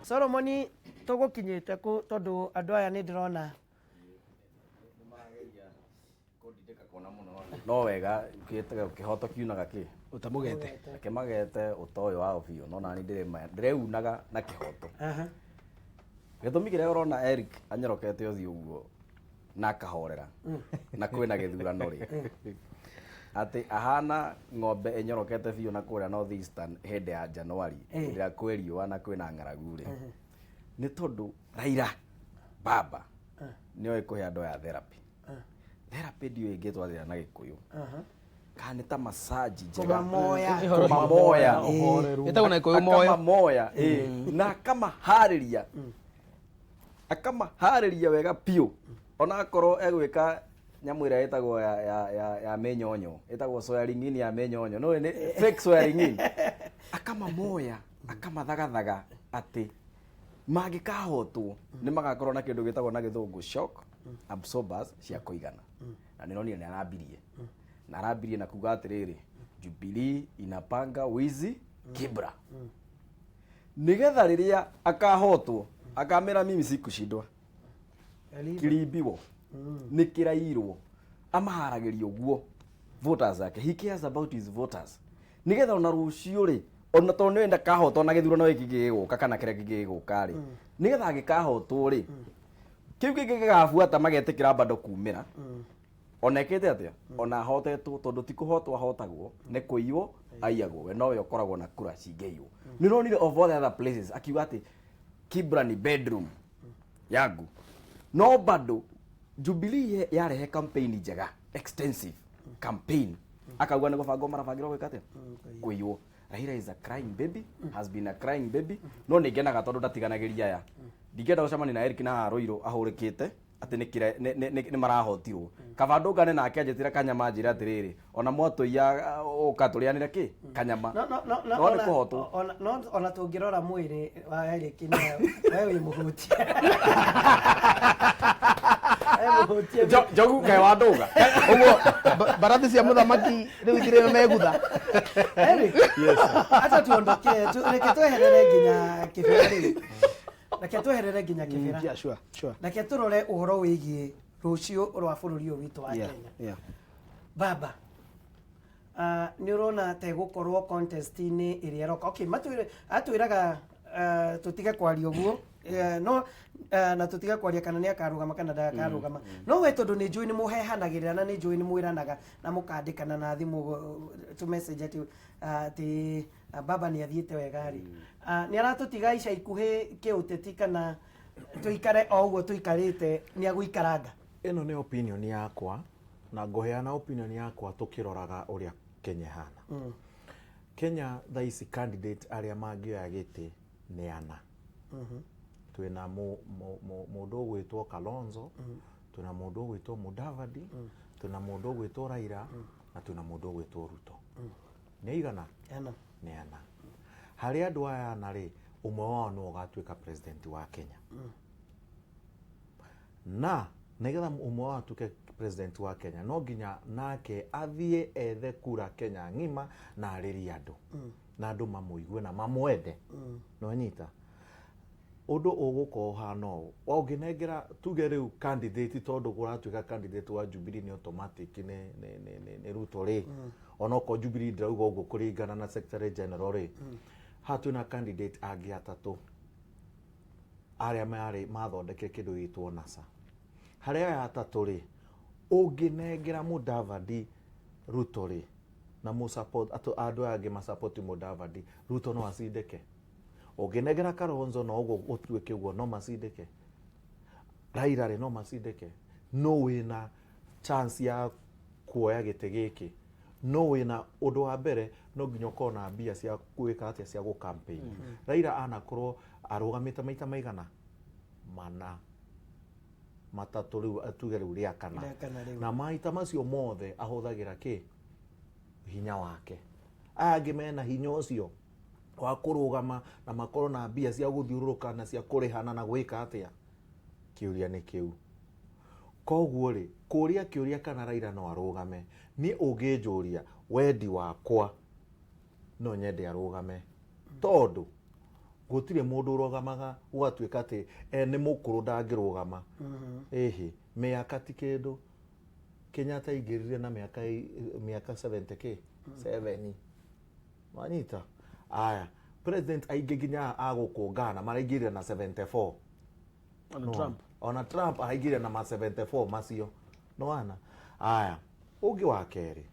Solomoni, tũgũkinyĩte kũ? Tondũ andũ aya nĩ ndĩrona kũndindĩka kuona mũno, no wega kĩĩtagwo kĩhoto kiunaga kĩ ũtamũgete. Reke magete ũta ũyũ wao biũ, no nani ndĩreunaga na kĩhoto. Gĩtũmi kĩrĩa ũrona Eric anyorokete ũthiũ ũguo na akahorera na kwĩna gĩthurano rĩ, atĩ ahana ng'ombe ĩnyorokete biũ na kũrĩa North Eastern hĩndĩ ya January, hĩndĩ ĩrĩa kwĩ riũa na kwĩna ng'aragu rĩ, nĩ tondũ Raila baba nĩoĩ kũhe andũ aya therapy. Therapy ndiũĩ ingĩtwo atĩa na Gĩkũyũ, kana nĩ ta massage njega. Kũmamoya. Kũmamoya. Ĩtagwo na Gĩkũyũ moyo. Akamamoya, ĩ, na akamaharĩria, akamaharĩria wega biũ, ona akorwo egwĩka nyamũ ĩrĩa ĩtagwo ya mĩnyonyo, ĩtagwo swearing in ya mĩnyonyo, no nĩ fake swearing in. Akamamoya, akamathagathaga atĩ mangĩkahotwo nĩ magakorwo na kĩndũ gĩtagwo na Gĩthũngũ shock absorbers cia kũigana. Na nĩ ronire nĩ arambirie na arambirie na kuga atĩrĩrĩ, Jubilee inapanga wizi Kibra, nĩgetha rĩrĩa akahotwo akamĩra, "Mimi sikushindwa, kiliibiwa, nĩ kĩrairwo." Amaharagĩria ũguo voters ake. He cares about his voters, nĩgetha ona rũciũ rĩ, ona tondũ nĩwe ndakahotwo na gĩthurano gĩkĩ gĩgũka kana kĩrĩa kĩngĩ gĩgũka rĩ, nĩgetha angĩkahotwo rĩ, kĩu kĩngĩ gĩgabuata magetĩkĩra bado kumĩra ona ĩkĩte atĩa, ona ahotetwo, tondũ ti kũhotwo ahotagwo, nĩ kũiywo aiyagwo. We nowe ũkoragwo na kura cingĩiywo. Nĩ ũronire of all the other places akiuga atĩ Kibra ni bedroom yangu, no bado Jubilee yarehe campaign njega, extensive campaign, akauga nĩ gũbangwo marabangĩrwo gwĩka atĩa, kũiywo. Raila is a crying baby, has been a crying baby, no nĩ ngenaga tondũ ndatiganagĩria aya. Ndingĩenda gũcemania na Eric na haha Ruiru ahũrĩkĩte atĩ nĩ kĩra- nĩ- nĩ- nĩ- nĩ marahotirwo. Kaba ndũngane nake anjĩtĩra kanyama, njĩre atĩrĩrĩ, ona mwatũiya, ũka tũrĩanĩre kĩ kanyama. No, no, no, no, No nĩ ona- kũhotwo. ona no, ona tũngĩrora mwĩrĩ wa Eric nĩ we wĩ mũhutie. We mũhutie. Njogu kaĩ wa ndũga. Ũguo mbarathi cia mũthamaki rĩu itirĩ megutha. Eric, acha tuondoke, reke tweherere nginya Kĩbĩra rĩu. Reke tweherere nginya Kĩbĩra. Yeah, sure. Reke tũrore ũhoro wĩgiĩ rũciũ rwa bũrũri ũyũ witũ wa Kenya. Baba, nĩ ũrona ta ĩgũkorwo contest-inĩ ĩrĩa ĩroka? Okay, matwĩre, atwĩraga tũtige kwaria ũguo, no na tũtige kwaria kana nĩ akarũgama kana ndakarũgama, no we tondũ nĩ njũĩ nĩ mũhehanagĩrĩra na nĩ njũĩ nĩ mwĩranaga na mũkandĩkana na thimũ tũ message atĩ baba nĩ athiĩte wega rĩ, nĩ aratũtiga ica ikuhĩ kĩũteti kana tũikare o ũguo tũikarĩte nĩ agũikaranga? Ĩno nĩ opinion yakwa na ngũheana opinion yakwa tũkĩroraga ũrĩa Kenya ĩhana. Kenya thaa ici candidate arĩa mangĩoya gĩtĩ nĩ ana. Twĩna mũndũ ũgwĩtwo Kalonzo, twĩna mũndũ ũgwĩtwo Mudavadi, twĩna mũndũ ũgwĩtwo Raila na twĩna mũndũ ũgwĩtwo Ruto. Nĩ aigana? Ana. Nĩ ana. Harĩ andũ aya ana rĩ, ũmwe wao nĩwe ũgatuĩka president wa Kenya. Na nĩgetha ũmwe wao atuĩke president wa Kenya, no nginya nake athiĩ ethe kura Kenya ng'ima na arĩrie andũ na andũ mamũigue na mamwende. Nĩwanyita ũndũ ũgũkorwo ũhana ũũ, ũngĩnengera tuge rĩu candidate, tondũ kũratuĩka candidate wa Jubilee nĩ automatic nĩ Ruto rĩ, onokorwo Jubilee ndĩrauga ũguo kũringana na secretary general rĩ, haha twĩna candidate angĩ atatũ arĩa marĩ mathondekire kĩndũ gĩtwo NASA. Harĩ aya atatũ rĩ, ũngĩnengera Mudavadi Ruto rĩ, na mũsupport andũ aya angĩ masupport Mudavadi, Ruto no acindĩke. Ũngĩnengera Kalonzo, no ũguo gũtuĩke ũguo, no macindĩke. Raila rĩ, no macindĩke. No wĩna chance ya kuoya gĩtĩ gĩkĩ, no wĩna ũndũ wa mbere, no nginya ũkorwo na mbia cia gwĩka atĩa, cia gũ campaign. Raila anakorwo arũgamĩte maita maigana mana, matatũ rĩu, tuge rĩu rĩa kana. Rĩa kana rĩu. Na maita macio mothe ahũthagĩra kĩ hinya wake. Aya angĩ mena hinya ũcio wa kũrũgama na makorwo na mbia cia gũthiũrũrũka na cia kũrĩhana na gwĩka atĩa? Kĩũria nĩ kĩu. Koguo rĩ, kũria kĩũria kana Raila no arũgame, niĩ ũngĩnjũria wendi wakwa, no nyende arũgame, tondũ Gũtirĩ mũndũ ũrũgamaga gũgatuĩka atĩ e nĩ mũkũrũ ndangĩrũgama. Ĩhĩ, mĩaka ti kĩndũ. Kenyatta aingĩrire na mĩaka 70 kĩ 7. Wanyita? Aya, president aingĩ nginya a gũkũ Ghana maraingĩrire na 74. Ona No. Trump. Ona Trump araingĩrire na ma 74 macio. Nĩwana? Aya, ũngĩ wa kerĩ,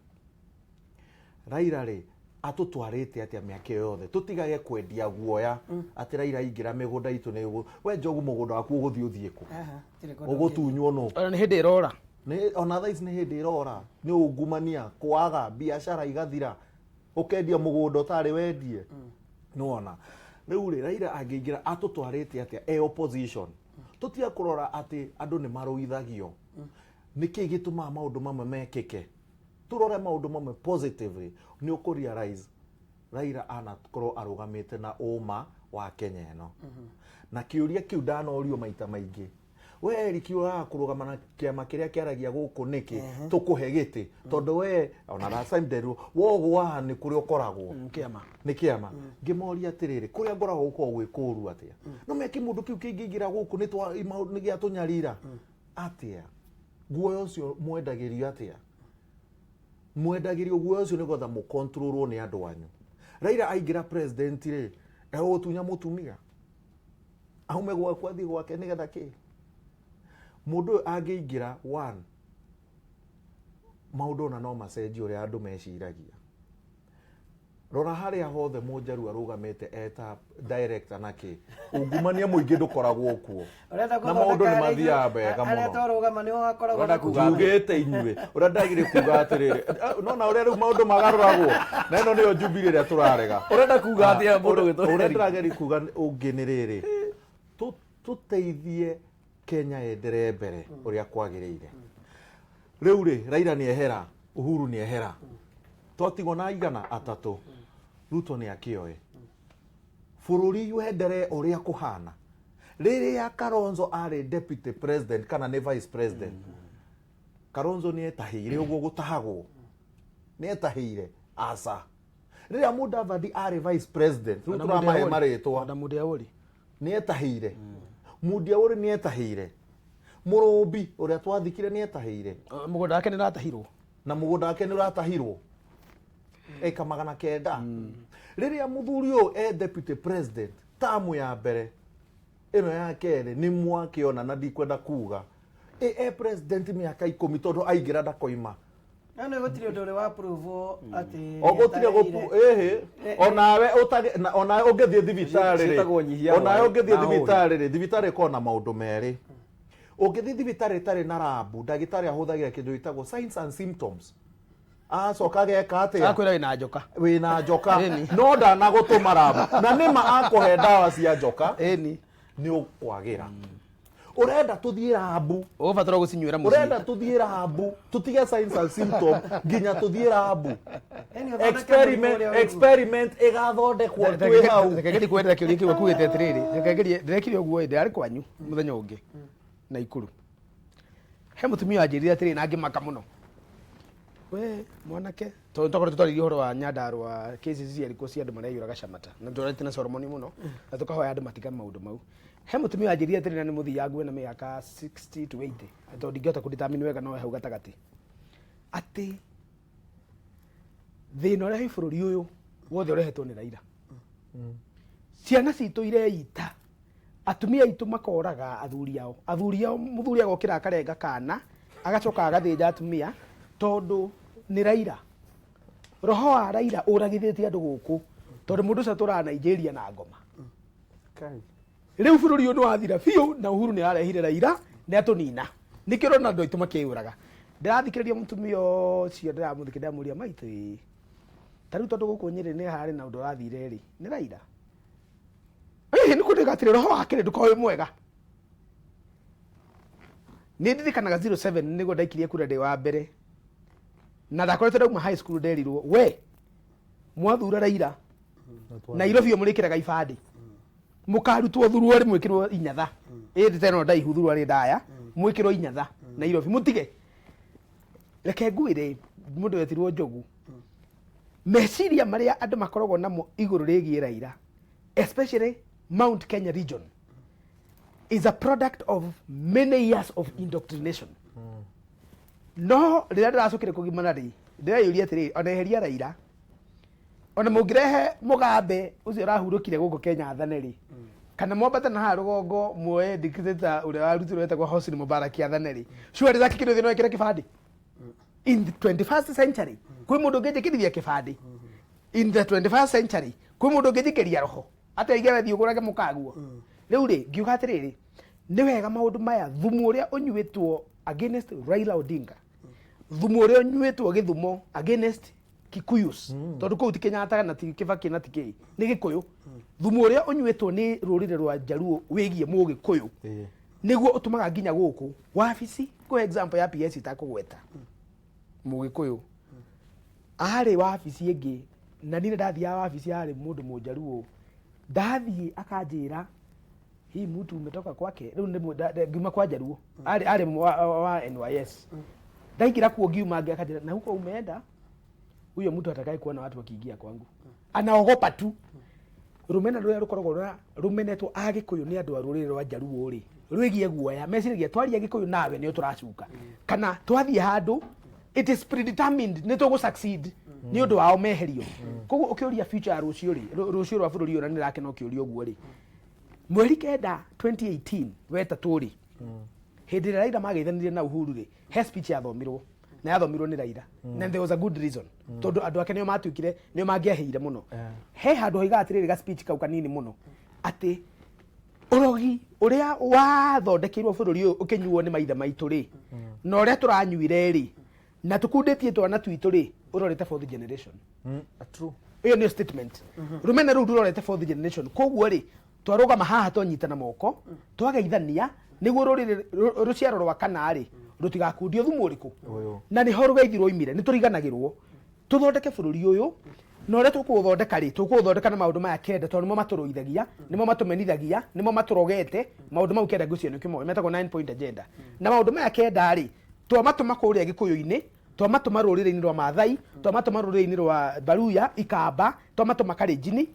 Raila rĩ atũtwarĩte atĩa mĩaka ĩyo yothe? Tũtigage kwendia guoya atĩ Raila aingĩra mĩgũnda itũ nĩ ũgũ. We Njogu mũgũnda waku ũgũthiĩ ũthiĩ kũ? Aha, tirĩ kũndũ Ũgũtunywo nũ? Ona nĩ hĩndĩ ĩrora. Nĩ ona thaa ici nĩ hĩndĩ ĩrora. Nĩ ungumania, kwaga, biacara igathira. Ũkendia mũgũnda ũtarĩ wendie. Nĩwona? Rĩu rĩ, Raila angĩingĩra atũtwarĩte atĩa e opposition? Tũtige kũrora atĩ andũ nĩ marũithagio. Nĩkĩ gĩtũmaga maũndũ mamwe mekĩke? Tũrore maũndũ mamwe positively. Nĩ ũkũ realize Raila anakorwo arũgamĩte na ũma wa Kenya ĩno. Na kĩũria kĩu ndanorio maita maingĩ. We Eric ũraga kũrũgama na kĩama kĩrĩa kĩaragia gũkũ nĩkĩ? Tũkũhe gĩtĩ. Tondũ we ona last time nderirwo, wogwaha nĩ kũrĩa ũkoragwo. Kĩama. Nĩ kĩama. Ngĩmoria atĩrĩrĩ, kũrĩa ngoragwo gũkoragwo gwĩ kũũru atĩa? No meke mũndũ kĩu kĩngĩingĩra gũkũ nĩ gĩatũnyarira. Atĩa? Guoya ũcio mwendagĩrio atĩa? Mwendagĩrio guoya ũcio nĩgetha mũkontrolwo nĩ andũ anyu. Raila aingĩra president rĩ, egũtunya mũtumia. Aume gwaku athiĩ gwake nĩgetha kĩ? Mũndũ ũyũ angĩingĩra one, maũndũ ona no macenjie ũrĩa andũ meciragia. Rora harĩa hothe Mũnjaruo arũgamĩte eta director na kĩ, ungumania mũingĩ ndũkoragwo kuo. Ũrenda Na maũndũ nĩ gũthondeka mathiaga wega harĩa mũno. twarũgama nĩho hakoragwo Ũrenda na kuga atĩa? Njugĩte inyuĩ ũrĩa ndagire kuga atĩrĩrĩ, no na ũrĩa rĩu maũndũ magarũragwo, na ĩno nĩyo Jubilee ĩrĩa tũrarega. Ũrenda kuga atĩa mũndũ ũgĩtwo Ũrĩa Eric? ndĩrageria kuga ũngĩ nĩ rĩrĩ, tũteithie Kenya yenderee mbere ũrĩa kwagĩrĩire. Rĩu rĩ, Raila nĩ ehera, Uhuru nĩ ehera, twatigwo na aigana atatũ, Ruto nĩ akĩoe. Bũrũri wenderee ũrĩa kũhana. Rĩrĩa Kalonzo arĩ deputy president kana nĩ vice president, Kalonzo nĩ etahĩire ũguo gũtahagwo. Nĩ etahĩire aca. Rĩrĩa Mudavadi arĩ vice president, rĩu tũramahe marĩtwa. Ona Mundia Wori. Nĩ etahĩire. Mundia Wori nĩ etahĩire. Mũrũmbi ũrĩa twathikire nĩ etahĩire. Mũgũnda wake nĩ ũratahirwo. Na mũgũnda wake nĩ ũratahirwo. Eka 900. Rĩrĩa mũthuri ũyũ e deputy president, tamu ya mbere ĩno ya kerĩ nĩ mwakĩona na ndikwenda kuga. E president mĩaka 10 tondũ aingĩra ndakoima. No nĩ gũtirĩ ũndũ ũrĩ wa prove atĩ O gũtirĩ gũpu ĩhĩ onawe ũtage na onawe ũngĩthiĩ thibitarĩ rĩ, Ciĩtagwo nyihia onawe hwaĩ ũngĩthiĩ na hũhi. thibitarĩ rĩ, thibitarĩ ĩkoragwo na maũndũ merĩ. Ũngĩthiĩ thibitarĩ ĩtarĩ na rabu, ndagĩtarĩ ahũthagĩra kĩndũ gĩtagwo signs and symptoms. Acoka ageka atĩa? Akwĩra wĩna njoka. Wĩna njoka. Ĩni. No ndanagũtũma rabu. Na nĩma akũhe ndawa cia njoka, Ĩni. nĩ ũkwagĩra. Ũrenda tũthiĩ rabu. Ũgũbatara gũcinyuĩra mũciĩ. Ũrenda tũthiĩ rabu, tũtige signs and symptoms nginya tũthiĩ rabu. Yaani ũthondeke Experiment, mũrimũ ũrĩa ũrĩ experiment ĩgathondekwo twĩ hau. Reke ngerie kwenera kĩũria kĩu akuĩte atĩrĩrĩ. Reke ngerie ndĩrekire ũguo ĩ, ndĩrarĩ kwanyu mũthenya ũngĩ Naikuru. He mũtumia wanjĩrire atĩrĩrĩ na ngĩmaka mũno. We mwanake, tondũ twakoretwo twarĩria ũhoro wa Nyandarua cases ciarĩ kuo cia andũ mareyũraga Shamata. Na twarĩte na Solomon mũno na tũkahoya andũ matige maũndũ mau. He mũtumia wanjĩrire atĩrĩrĩ na nĩ mũthiangu ena mĩaka 60 to 80. Tondũ ndingĩhota kũ-determine wega no hau gatagatĩ. Atĩ thĩna ũrĩa wĩ bũrũri ũyũ wothe ũrehetwo nĩ Raila. Ciana citũ ireita, atumia aitũ makoraga athuri ao. Athuri ao, mũthuri agokĩra akarenga kana, agacoka agathĩnja atumia, tondũ nĩ Raila. Roho wa Raila ũragithĩtie andũ gũkũ, tondũ mũndũ ũcio atũraga Nigeria na ngoma. Rĩu bũrũri ũyũ nĩ wathira biũ na Uhuru nĩ arehire Raila nĩ atũnina. Nĩkĩo ũrona andũ aitũ makĩyũraga. Ndĩrathikĩrĩria mũtumia ũcio ndĩramũthikĩrĩria ndĩramũria maitũ ĩ. Ta rĩu tondũ gũkũ Nyĩrĩ nĩ harĩ na ũndũ ũrathire rĩ, nĩ Raila. Ĩhĩ nĩ kũndĩga atĩrĩ roho wake rĩ ndũkoragwo wĩ mwega. Nĩ ndirikanaga 07 nĩguo ndaikirie kura ndĩ wa mbere. Na ndakoretwo ndauma high school nderirwo we mwathura Raila Nairobi yo mũrĩkĩraga ibandĩ. Mũkarutwo thuruarĩ mwĩkĩrwo inyatha. Ĩndĩ teno ndaihu thuruarĩ ndaya mwĩkĩrwo inyatha Nairobi mũtige. Reke ngwĩre mũndũ wetirwo Njogu. Meciria marĩa andũ makoragwo namo igũrũ rĩgiĩ Raila especially Mount Kenya region is a product of many years of indoctrination. No rĩrĩa ndĩracokire kũgimara rĩ, ndĩreyũria atĩrĩrĩ, ona eheria Raila, ona mũngĩrehe Mugabe ũcio ũrahurũkire gũkũ Kenya athane rĩ, kana mwambate na haha rũgongo muoye dictator ũrĩa warutirwo wetagwo Hosni Mubarak athane rĩ, surely Zack Kinuthia no ekĩre kĩbandĩ in the 21st century? Kwĩ mũndũ ũngĩnjĩkĩrithia kĩbandĩ in the 21st century? Kwĩ mũndũ ũngĩnjĩkĩria roho atĩ aige wethiĩ ũgũrage mũkaguo? Rĩu rĩ, ngiuga atĩrĩrĩ, nĩ wega maũndũ maya, thumu ũrĩa ũnyuĩtwo against Raila Odinga, thumu ũrĩa ũnyuĩtwo Gĩthumo against Kikuyus, tondũ kũu ti Kenyatta na ti Kibaki na ti kĩĩ, nĩ Gĩkũyũ, thumu ũrĩa ũnyuĩtwo nĩ rũrĩrĩ rwa Njaruo wĩgiĩ Mũgĩkũyũ nĩguo ũtũmaga nginya gũkũ wabici. Kũhe example ya PS itakũgweta, Mũgĩkũyũ arĩ wabici ĩngĩ, na niĩ ndathiaga wabici yarĩ mũndũ Mũnjaruo, ndathiĩ akanjĩra, "Hii mtu umetoka kwake?" Rĩu nĩ ngiuma kwa Njaruo, arĩ wa NYS. Ndaingĩra kuo, ngiuma ngĩ akanjĩra, "Na huko umeenda, huyo mtu atakaye kuona watu wakiingia kwangu anaogopa tu." Rũmena rũrĩa rũkoragwo rũmenetwo Agĩkũyũ nĩ andũ a rũrĩrĩ rwa Njaruo rĩ, rwĩgiĩ guoya, meciragia twaria Gĩkũyũ nawe nĩ tũracuka, kana twathiĩ handũ it is predetermined nĩ tũgũ succeed nĩ ũndũ wao meherio. Koguo ũkĩũria future ya rũciũ rĩ, rũciũ rwa bũrũri ũyũ, na nĩ rakena ũkĩũria ũguo rĩ, mweri 9 2018 wetatũ rĩ, hĩndĩ ĩrĩa Raila mageithanirie na Uhuru rĩ, he speech yathomirwo na yathomirwo nĩ Raila, na there was a good reason, tondũ andũ ake nĩo matuĩkire nĩo mangĩahĩire mũno. He handũ hoigaga atĩrĩrĩ, ga speech kau kanini mũno, atĩ ũrogi ũrĩa wathondekeirwo bũrũri ũyũ ũkĩnyuo nĩ maithe maitũ rĩ, na ũrĩa tũranyuire rĩ, na tũkundĩtie twana twitũ rĩ, ũrorete fourth generation. True. Ĩyo nĩyo statement. Rũmena rũu rũrorete fourth generation. Koguo rĩ, twarũgama haha, twanyitana moko, twageithania, nĩguo rũrĩrĩ rũciaro rwa kana rĩ rũtigakundio thumu ũrĩkũ. Ũyũ. Na nĩho rũgeithi rwoimire. Nĩ tũriganagĩrwo tũthondeke bũrũri ũyũ, na ũrĩa tũkũũthondeka rĩ, tũkũũthondeka na maũndũ maya 9, tondũ nĩmo matũrũithagia, nĩmo matũmenithagia, nĩmo matũrogete. Maũndũ mau 9 ngwĩciria nĩ kĩmoĩ, metagwo nine point agenda. Na maũndũ maya 9 rĩ, twamatũma kũrĩa Gĩkũyũ-inĩ, twamatũma rũrĩrĩ-inĩ rwa Maathai, twamatũma rũrĩrĩ-inĩ rwa Baruya, Ikamba, twamatũma Kalenjini,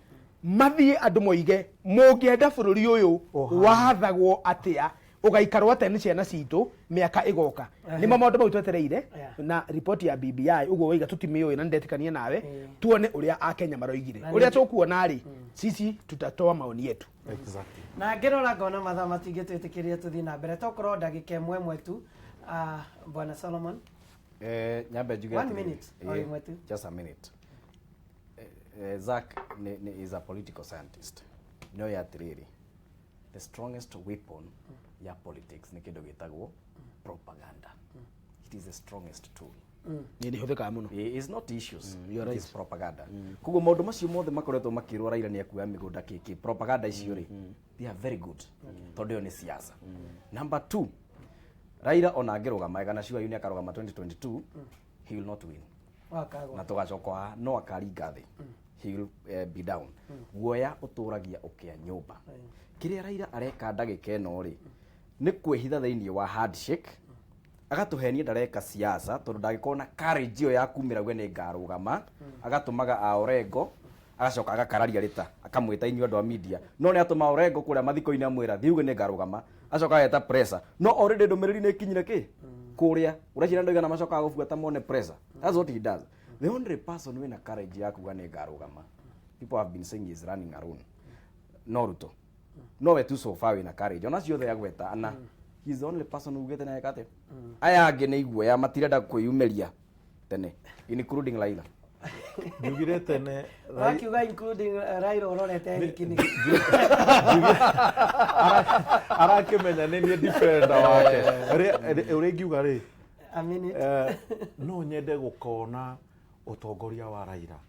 mathiĩ andũ moige, mũngĩenda bũrũri ũyũ wathagwo atĩa, ũgaikarwo atĩa nĩ ciana citũ mĩaka ĩgoka? Nĩmo maũndũ mau twetereire. Na ripoti ya BBI ũguo waiga tũtimĩũĩ, na nĩndetĩkania nawe, tuone ũrĩa Akenya maroigire. Ũrĩa tũkuona rĩ, sisi tutatoa maoni yetu. Exactly. Na ngĩrora ngona mathaa matingĩtwĩtĩkĩria tũthiĩ na mbere, tokorwo ndagĩka ĩmwe ĩmwe tu. Ah, Bwana Solomon. Nyambe njuge One atĩrĩrĩ. minute, o ĩmwe tu. Just a minute. Zach ni is a political scientist. No ya atĩrĩrĩ, the strongest weapon ya politics nĩ kĩndũ gĩtagwo propaganda. It is the strongest tool. Nĩ hũthĩkaga mũno. It is not issues. You are It is propaganda. Koguo maũndũ macio mothe makoretwo makĩrwo Raila nĩ akuoya mĩgũnda kĩkĩ, propaganda icio rĩ, they are very good, tondũ ĩyo nĩ siasa. Number two, Raila ona angĩrũgama kana sure nĩ akarũgama 2022, he will not win. Wakagwa. Na tũgacoka haha no akaringa thĩ, he will be down. Guoya ũtũragia ũkĩa nyũmba. Kĩrĩa Raila areka ndagĩka ĩno rĩ, nĩ kwĩhitha thĩinĩ wa handshake, agatũhenia ndareka siasa, tondũ ndangĩkorwo na courage ĩyo ya kumĩra uge nĩ ngarũgama. Agatũmaga a Orengo, agacoka agakararia rĩta, akamwĩta inyuĩ andũ a media, no nĩ atũma Orengo kũrĩa mathiko-inĩ, amwĩra thiĩ uge nĩ ngarũgama, acoka ageta pressure, no already ndũmĩrĩri nĩ ĩkinyire kĩ kũrĩa ũreciria andũ aigana macokaga gũbuata mone pressure. That's what he does. The only person wĩna courage ya kuga nĩ ngarũgama, people have been saying he is running alone, no Ruto nowe tu so far wĩna courage. Ona ciothe agweta ana, he is the only person ugĩte na eka atĩa. Aya angĩ nĩ iguoya, matirenda kwĩyumĩria tene, including Raila. Njugire tene. Wakiuga including Raila, ũrorete Eric nĩkĩ? Arakĩmenya nĩ niĩ defender wake. Ũrĩa ingiuga rĩ, A minute. No nyende gũkona ũtongoria wa Raila,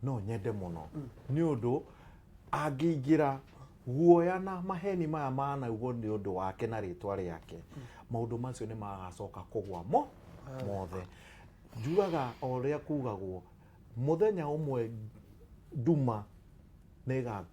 no nyende mũno, nĩ ũndũ angĩingĩra guoya na maheni maya manaugwo nĩ ũndũ wake na rĩtwa rĩake, maũndũ macio nĩ magacoka kũgwa mo mothe. Njugaga o ũrĩa kugagwo, mũthenya ũmwe nduma nĩ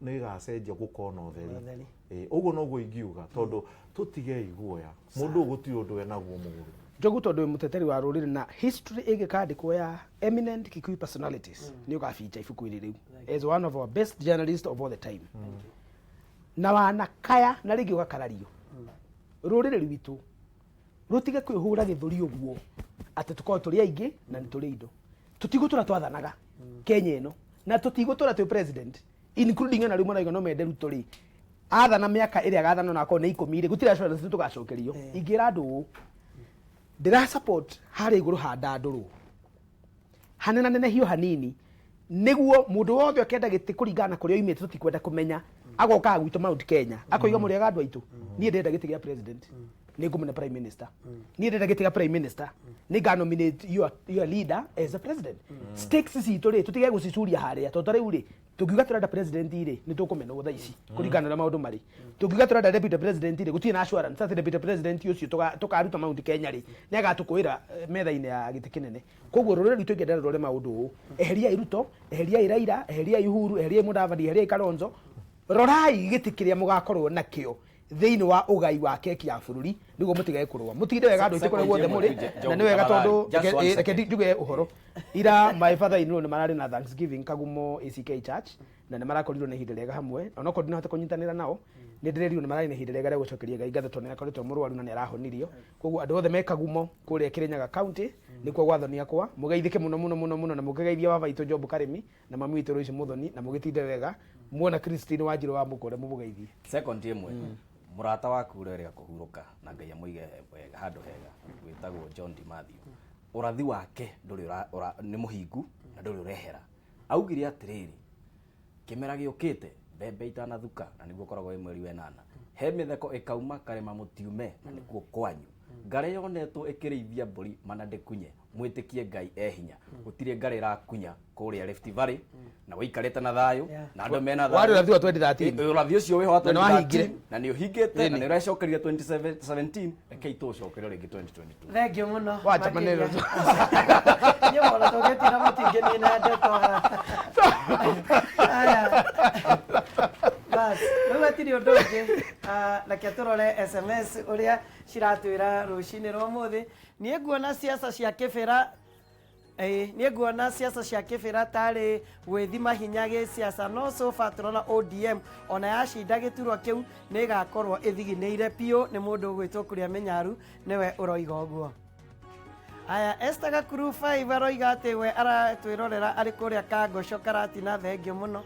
ĩgacenjia gũkorwo na ũtheri. Ũtheri. Ĩ, ũguo noguo ingiuga, tondũ tũtigei guoya, mũndũ ũyũ gũtirĩ ũndũ enaguo mũũru. Njogu, tondũ wĩ mũteteri wa rũrĩrĩ na history ĩngĩkandĩkwo ya eminent Kikuyu personalities, nĩ ũgabicha ibuku-inĩ rĩu as one of our best journalists of all the time, na wanakaya na rĩngĩ ũgakarario. Rũrĩrĩ rwitũ rũtige kwĩhũra gĩthũri ũguo atĩ tũkorwo tũrĩ aingĩ na nĩ tũrĩ indo. Tũtigũtũra twathanaga Kenya ĩno, na tũtigũtũra twĩ president, including ona rĩu marauga no mende Ruto rĩ athana mĩaka ĩrĩa agathana, ona akorwo nĩ 10 rĩ, gũtirĩ assurance tũgacokerio. Ingĩra andũ ũũ, ndĩra support harĩa igũrũ handandũrwo hanenanenehio hanini, nĩguo mũndũ wothe ũkenda gĩtĩ kũringana na kũrĩa oimĩte, tũtikwenda kũmenya, agokaga gwitũ Mount Kenya akoiga, "Mũrĩega andũ aitũ, niĩ ndĩrenda gĩtĩ gĩa president, nĩ ngũmũne prime minister. Niĩ ndĩrenda gĩtĩ gĩa prime minister, nĩ nga nominate your leader as a president." Stakes citũ rĩ, tũtige gũcicuria harĩa, tondũ ta rĩu rĩ, tũngiuga tũrenda president rĩ, nĩ tũkũmenwo thaa ici kũringana na ũrĩa maũndũ marĩ. Tũngiuga tũrenda deputy president rĩ, gũtirĩ na assurance atĩ deputy president ũcio tũkaruta Mount Kenya rĩ, nĩ agatũkũĩra metha-inĩ ya gĩtĩ kĩnene. Koguo rũrĩrĩ rwitũ ingĩenda rũrore maũndũ ũũ: eheriai Ruto, eheriai Raila, eheriai Uhuru, eheriai Mudavadi, eheriai Kalonzo, rorai gĩtĩ kĩrĩa mũgakorwo nakĩo thĩinĩ wa ũgai wa keki ya bũrũri, nĩguo mũtigage kũrũa. Mũtinde wega, andũ aitũ, kũrĩa guothe mũrĩ. Na nĩ wega tondũ reke njuge ũhoro ira, my father in law nĩ mararĩ na Thanksgiving Kagumo ACK Church, na nĩ marakorirwo na ihinda rĩega hamwe. Onokorwo ndinahota kũnyitanĩra nao, nĩ ndĩrerirwo nĩ mararĩ na ihinda rĩega rĩa gũcokeria Ngai ngatho, tondũ nĩ akoretwo mũrwaru na nĩ arahonirio. Koguo andũ othe me Kagumo kũrĩa Kĩrĩnyaga County, nĩkuo gwathoni akwa, mũgeithĩke mũno mũno mũno mũno, na mũkĩgeithie baba witũ Job Karĩmi na mami witũ Royce Muthoni, na mũgĩtinde wega. Muona Christine Wanjirũ wa mũkũre, mũmũgeithie. Second ĩmwe, mũrata waku ũrĩa ũrĩa kũhurũka na Ngai amũige wega handũ hega, wĩtagwo John D. Mathew, ũrathi wake ndũrĩ nĩ mũhingu na ndũrĩ ũrehera. Augire atĩrĩrĩ, kĩmera gĩũkĩte, mbembe itanathuka, na nĩguo ũkoragwo wĩ mweri wa ĩnana, he mĩtheko ĩkauma karĩma mũtiume, na nĩkuo kwanyu. Ngarĩ yonetwo ĩkĩrĩithia mbũri mana ndĩkunye. Mwĩtĩkie Ngai e hinya. Gũtirĩ ngarĩ ĩrakunya kũrĩa Rift Valley na wĩikarĩte na thayũ na andũ mena thayũ. Warĩ ũrathi wa 2013. Ũrathi ũcio wĩho wa Na nĩ wahingire. 2013, na nĩ ũhingĩte na nĩ ũrecokeria 2017. Rekei tũũcokerie rĩngĩ 2022. Thengiũ mũno. Wacha maneno. Niĩ mona tũngĩtinda mũtingĩnina ndeto haha. Aya. Bas, rĩu hatirĩ ũndũ ũngĩ. Ah, reke tũrore SMS ũrĩa ciratwĩra rũcinĩ rwa ũmũthĩ. Niĩ nguona ciaca cia kĩbĩra. Ĩĩ, niĩ nguona ciaca cia kĩbĩra tarĩ gwĩthima hinya gĩciaca, no so far tũrona ODM ona yacinda gĩturwa kĩu nĩ ĩgakorwo ĩthiginĩire biũ. Nĩ mũndũ ũgwĩtwo Kũrĩa Mĩnyaru nĩwe ũroiga ũguo. Aya, Esther Gakuru 5 aroiga atĩ we aratwĩrorera arĩ kũrĩa Kangoco Karatina. Thengio mũno.